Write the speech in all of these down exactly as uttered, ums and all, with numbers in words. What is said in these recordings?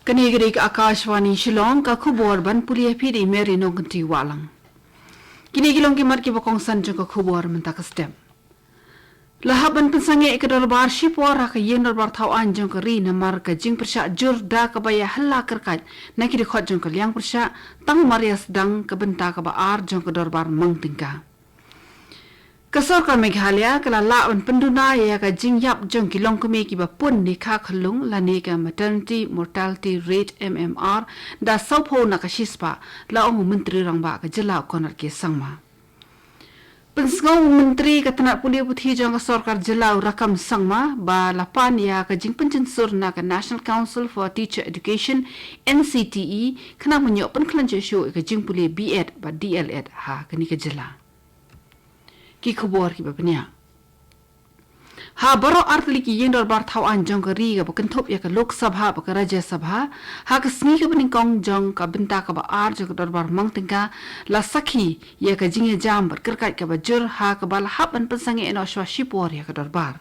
Kane ka dei ka Akashvani Shillong, ka khubor ban pule ïa phi da i Mary Nongkynti Wahlang. Kine ki long ki mat kiba kongsan jong ka khubor mynta ka step. La hap ban pynsangeh ïa ka dorbar shipor ha ka ïing dorbar thaw aiñ jong ka ri namar ka jingpyrshah jur da kaba ïa hylla kyrkait na ki dkhot jong ka liang pyrshah, tang mar ïa sdang ka bynta kaba ar jong ka dorbar mang tyngka. Ka sorkar Meghalaya ka la lah ban pynduna ïa ka jingïap jong ki longkmie kiba pun ne kha khyllung lane ka maternity mortality rate, M M R, da sawphew na ka shispah, la ong u Myntri Rangbah ka jylla u Conrad K Sangma. Pynsngew u Myntri ka tnat pule puthi jong ka sorkar jylla u Rakkam Sangma ba la pan ïa ka jingpynjynsur na ka National Council for Teacher Education, N C T E, khnang ban ïoh pynkhlaiñ shuh shuh ïa ka jingpule B Ed bad D L Ed ha kane ka jylla. Ki khubor kiba bniah. Ha baroh artylli ki ïing dorbar thaw aiñ jong ka ri kaba kynthup ïa ka Lok Sabha bad ka Rajya Sabha, ha ka sngi kaba nyngkong jong ka bynta kaba ar jong ka dorbar mang tyngka, la sakhi ïa ka jingïajam bad kyrkait kaba jur ha kaba la hap ban pynsangeh noh shwa shipor ïa ka dorbar.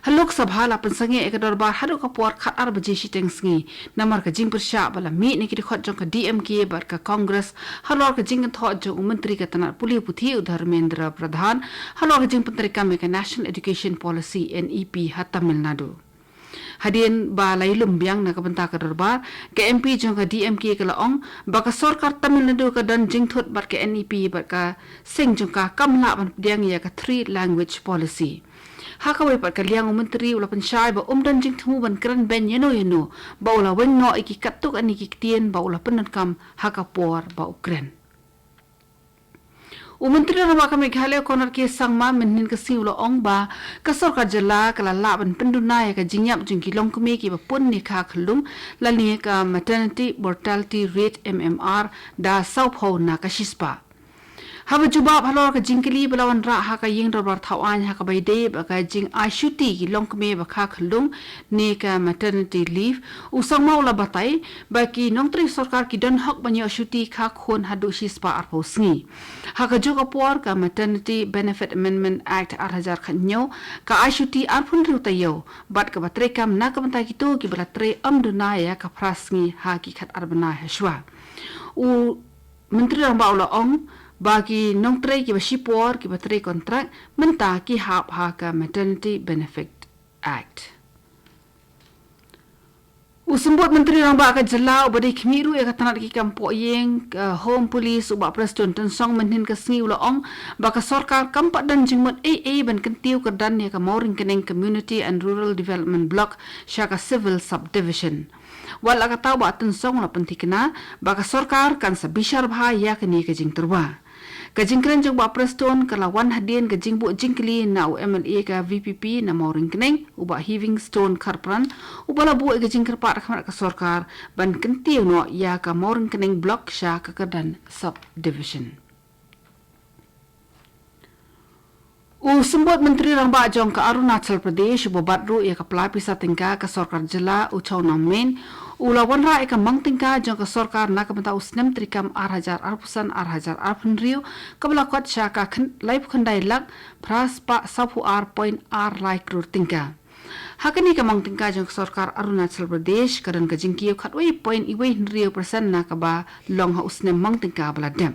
Ha Lok Sabha la pynsangeh ïa ka dorbar haduh ka por khatar baje shiteng sngi, namar ka jingpyrshah ba la mih na ki dkhot jong ka D M K bad ka Congress halor ka jingkynthoh jong u Myntri ka tnat pule puthi u Dharmendra Pradhan halor ka jingpyntreikam ïa ka National Education Policy, N E P, ha Tamil Nadu. Hadien ba la ïalum biang na ka bynta ka dorbar, ka M P jong ka D M K ka la ong ba ka sorkar Tamil Nadu ka don jingthut bad ka N E P bad ka seng jong ka kam lah ban pdiang ïa ka three language policy. Ha kawei pat ka liang u Myntri u la pynshai ba um don jingthmu ban kren beiñ ïano ïano, ba u la weng noh ïa ki katto katne ki ktien ba u la pyndonkam ha ka por ba u kren. U Myntri Rangbah ka Meghalaya Conrad K Sangma mynhynnin ka sngi u la ong ba ka sorkar jylla ka la lah ban pynduna ïa ka jingïap jong ki longkmie kiba pun ne kha khyllung lane ka maternity mortality rate, M M R, da sawphew na ka shispah. Haba jubab halor ka jingkylli ba la wanrah ha ka ïing dorbar thaw aiñ ha kaba ïadei bad ka jingai shuti ki longkmie ba kha khyllung ne ka maternity leave, u Sangma u la batai ba ki nongtrei sorkar ki don hok ban ïoh shuti kha khun haduh shispah arphew sngi. Ha kajuh ka por ka Maternity Benefit Amendment Act ar hajar khathynñiew ka ai shuti arphew hynriew taïew bad kaba treikam na ka bynta kito kiba la trei ym duna ïa ka phra sngi ha ki khatar bnai hashwa. U Myntri Rangbah u la ong ba ki nongtrei kiba shipor kiba trei kontrak mynta ki hap ha ka Maternity Benefit Act. U Symbud Myntri Rangbah ka jylla uba dei khmih ruh ïa ka tnat ki kam pohïing, ka Home Police, u Bah Prestone Tynsong mynhynnin ka sngi u la ong ba ka sorkar kam pat don jingmut ei ei ban kyntiew kyrdan ïa ka Mawryngkneng Community and Rural Development Block sha ka Civil Subdivision. Wat la katta u Bah Tynsong u la pynthikna ba ka sorkar kan sa bishar bha ïa kane ka jingtyrwa. Ka jingkren jong u Bah Prestone ka la wan hadien ka jingbuh jingkylli na u M L A ka V P P na Mawryngkneng, u Bah Heavingstone Kharpran, uba la buh ïa ka jingkyrpad ha khmat ka sorkar ban kyntiew noh ïa ka Mawryngkneng Block sha ka kyrdan Subdivision. U Symbud Myntri Rangbah jong ka Arunachal Pradesh uba bat ruh ïa ka pla pisa tyngka ka sorkar jylla, u Chowna Mein, u la wanrah ïa ka mang tyngka jong ka sorkar na ka bynta u snem treikam ar hajar arphew san ar hajar arphew hynriew, kaba la kot sha ka khyn-, laiphew khyndai lak phra spah sawphew ar point ar lai klur tyngka. Ha kane ka mang tyngka jong ka sorkar Arunachal Pradesh ka don ka jingkiew khatwei point iwei hynriew percent na kaba long ha u snem mang tyngka ba la dep.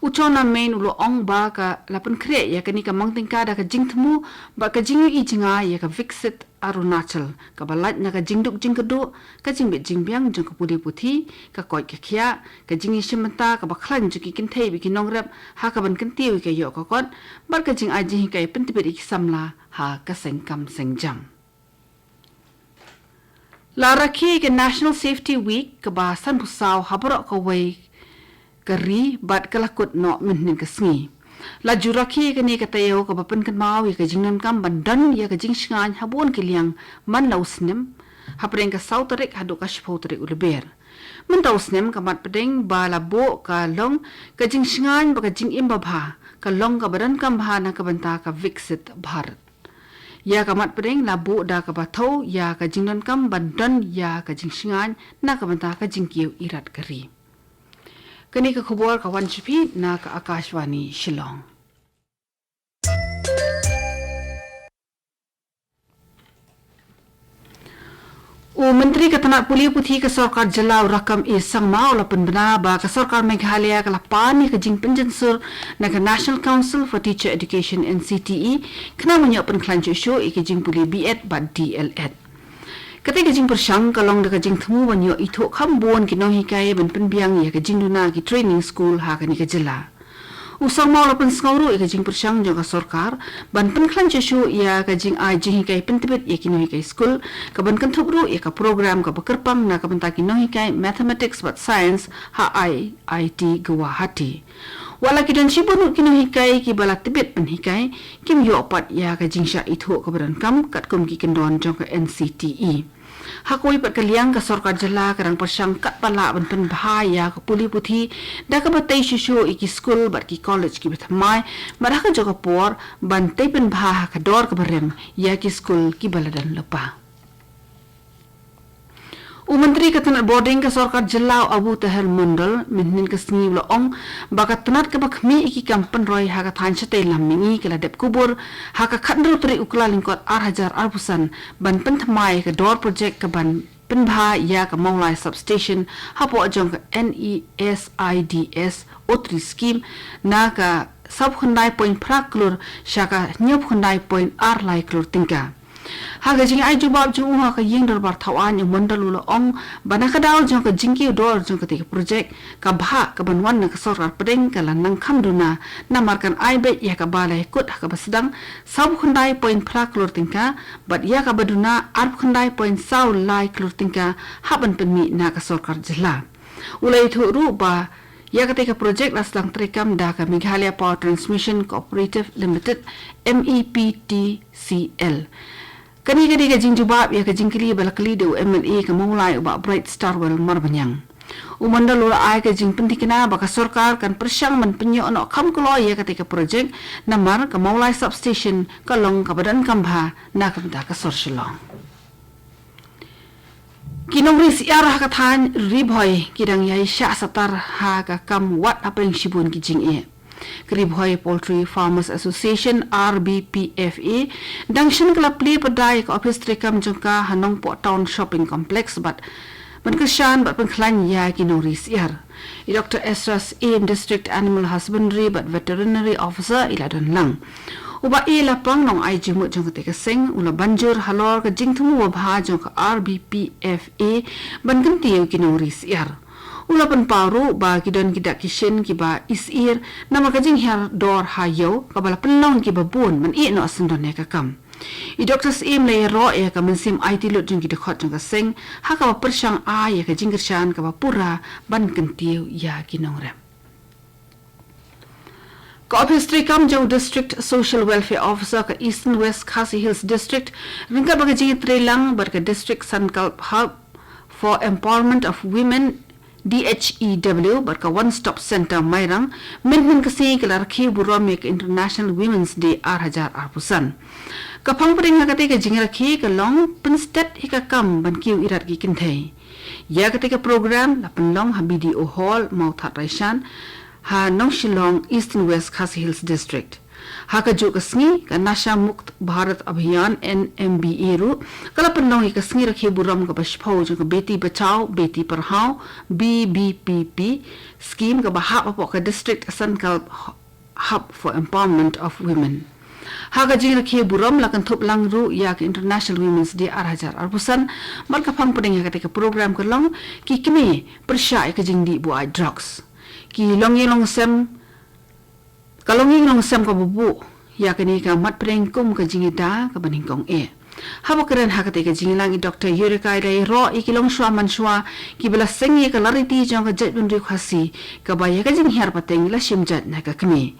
U Chowna Mein u la ong ba ka la pynkhreh ïa kane ka mang tyngka da ka jingthmu bad ka jingïohi jngai ïa ka Viksit Arunachal, kaba lait na ka jingduk jingkyrduh, ka jingbit jingbiang jong ka pule puthi, ka koit ka khiah, ka jingïashim bynta kaba khlaiñ jong ki kynthei bad ki nongrep ha kaban kyntiew ïa ka ïoh ka kot, bad ka jingai jinghikai pyntbit ïa ki samla ha ka seng kam seng jam. La rakhe ka National Safety Week kaba sanphew saw ha baroh kawei ka ri bad ka la kut noh mynhynnin ka sngi. La ju rakhe kane ka taïew kaba pynkynmaw ïa ka jingdonkam ban don ïa ka jingshngaiñ ha bun ki liang man la u snem, hapdeng ka saw tarik haduh ka shiphew tarik u Lber. Mynta u snem ka mat pdeng ba la buh ka long ka jingshngaiñ bad ka jingim babha, ka long kaba donkam bha na ka bynta ka Viksit Bharat. Ïa ka mat pdeng la buh da kaba thew ïa ka jingdonkam ban don ïa ka jingshngaiñ na ka bynta ka jingkiew irat ka ri. Kane ka khubor ka wan sha phi na ka Akashvani Shillong. U U Myntri ka tnat pule puthi ka sorkar jylla u Rakkam A Sangma u la pynbna ba ka sorkar Meghalaya ka la pan ïa ka jingpynjynsur na ka National Council for Teacher Education, N C T E, khnang ban ïoh pynkhlaiñ shuh shuh ïa ka jingpule B Ed bad D El Ed. Kata ka jingpyrshang ka long da ka jingthmu ban ïoh ithuh kham bun ki nonghikai ban pynbiang ïa ka jingduna ki training school ha kane ka jylla. U Sangma u la pynsngew ruh ïa ka jingpyrshang jong ka sorkar ban pynkhlaiñ shuh shuh ïa ka jingai jinghikai pyntbit ïa ki nonghikai skul, ka ban kynthup ruh ïa ka program kaba kyrpang na ka bynta ki nonghikai mathematics bad science ha I I T Guwahati. Wat la ki don shibun ruh ki nonghikai kiba la tbit ban hikai, kim ïoh pat ïa ka jingshah ithuh kaba donkam katkum ki kyndon jong ka N C T E. Ha kawei pat ka liang, ka sorkar jylla ka dang pyrshang katba lah ban pynbha ïa ka pule puthi da kaba tei shuh shuh ïa ki skul bad ki college kiba thymmai, bad ha kajuh ka por ban tei pynbha ha ka dor kaba rem ïa ki skul kiba la don lypa. U Myntri ka tnat bording ka sorkar jylla u Abu Taher Mondal mynhynnin ka sngi u la ong ba ka tnat kaba khmih ïa ki kam pynroi ha ka thaiñ shatei lam mihngi ka la dep kubur ha ka khatnriew tarik u Kyllalyngkot ar hajar arphew san ban pynthymmai ïa ka dor project kaban pynbha ïa ka Mawlai Substation hapoh jong ka N E S I D S O three scheme na ka sawphew khyndai point phra klur sha ka hynñiewphew khyndai point ar lai klur tyngka. Ha ka jingai jubab jong u ha ka ïing dorbar thawaiñ, u Mondal u la ong ba na ka daw jong ka jingkiew dor jong katei ka project, ka bhah kaban wan na ka sorkar pdeng ka la nang kham duna, namar kan ai beit ïa kaba la ïakut ha kaba sdang sawphew khyndai point phra klur tyngka, bad ïa kaba duna arphew khyndai point saw lai klur tyngka hap ban pynmih na ka sorkar jylla. U la ïathuh ruh ba ïa katei ka project la sdang treikam da ka Meghalaya Power Transmission Cooperative Limited, M E P T C L. Kane ka dei ka jingjubab ïa ka jingkylli ba la kylli da u M L A ka Mawlai, u Bah Bright Starwell Marbaniang. U Mondal u la ai ka jingpynthikna ba ka sorkar kan pyrshang ban pynïoh noh kham kloi ïa katei ka project, namar ka Mawlai Substation ka long kaba donkam bha na ka bynta ka sor Shillong. Ki nongri syiar ha ka thaiñ Ri Bhoi ki dang ïai shah satar ha ka kam wad hapdeng shibun ki jingeh. Ka Ri Bhoi Poultry Farmers Association, R B P F A, dang shen ka la plie pyrda ïa ka ophis treikam jong ka ha Nongpoh Town Shopping Complex bad ban kyrshan bad pynkhlaiñ ïa ki nongri syiar. I Doktor Ezra Syiem, District Animal Husbandry bad Veterinary Officer, i la don lang. U Bah A. Lapang, nongai jingmut jong katei ka seng, u la ban jur halor ka jingthmu babha jong ka R B P F A ban kyntiew ki nongri syiar. U la pynpaw ruh ba ki don ki dak ki shin kiba isyier namar ka jinghiar dor ha ïew kaba la pynlong kiba bun ban ïeh noh syndon ïa ka kam. I Doktor Syiem la ïaroh ïa ka mynsiem aiti lut jong ki dkhot jong ka seng ha kaba pyrshang ai ïa ka jingkyrshan kaba pura ban kyntiew ïa ki nongrep. Ka ophis treikam jong u District Social Welfare Officer ka Eastern West Khasi Hills District, ryngkat bad ka jingïatreilang bad ka District Sankalp Hub for Empowerment of Women, D H E W, bad ka One Stop Centre Mairang, mynhynnin ka sngi ka la rakhe burom ïa ka International Women's Day ar hajar arphew san. Ka phang pdeng ha katei ka jingrakhe ka long pynstet ïa ka kam ban kiew irat ki kynthei. Ïa katei ka program la pynlong ha B D O Hall, Mawthadraishan, ha Nongshillong, Eastern West Khasi Hills District. Ha kajuh ka sngi, ka Nasha Mukt Bharat Abhiyan, N M B A ruh ka la pynlong ïa ka sngi rakhe burom kaba shiphew jong ka Beti Bachao Beti Padhao, B B P P scheme, kaba hap hapoh ka District Sankalp Hub for Empowerment of Women. Ha ka jingrakhe burom la kynthup lang ruh ïa ka International Women's Day ar hajar arphew san, bad ka phang pdeng ha katei ka program ka long ki kmie pyrshah ïa ka jingdih buaid drugs. Ki longïing longsem, ka longïing longsem kaba buh ïa kane ka mat pdeng kum ka jingïada kaba nyngkong eh. Haba kren ha katei ka jingïalang, i Doktor Yurika i la ïaroh ïa ki longshuwa manshuwa kiba la seng ïa ka lariti jong ka jaitbynriew Khasi, kaba ïa ka jinghiar pateng la shim jait na ka kmie.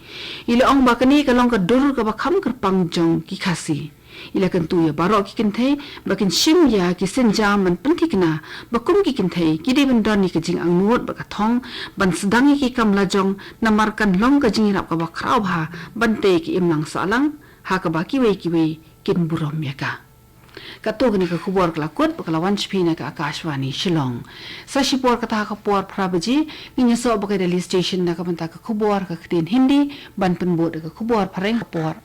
I la ong ba kane ka long ka dur kaba kham kyrpang jong ki Khasi. I la kyntu ïa baroh ki kynthei ba kin shim ïa ki sienjam ban pynthikna ba kum ki kynthei ki dei ban don ïa ka jingangnud bad ka thong ban sdang ïa ki kam lajong, namar kan long ka jingïarap kaba khraw bha ban tei ïa ka imlang sahlang ha kaba kiwei kiwei kin burom ïa ka. Katto katne ka khubor ka la kut bad ka la wan sha phi na ka Akashvani Shillong. Sa shipor kata ha ka por phra baje ngin ïasoh bad ka Delhi Station na ka bynta ka khubor ha ka ktien Hindi, ban pynbud da ka khubor phareng ha ka por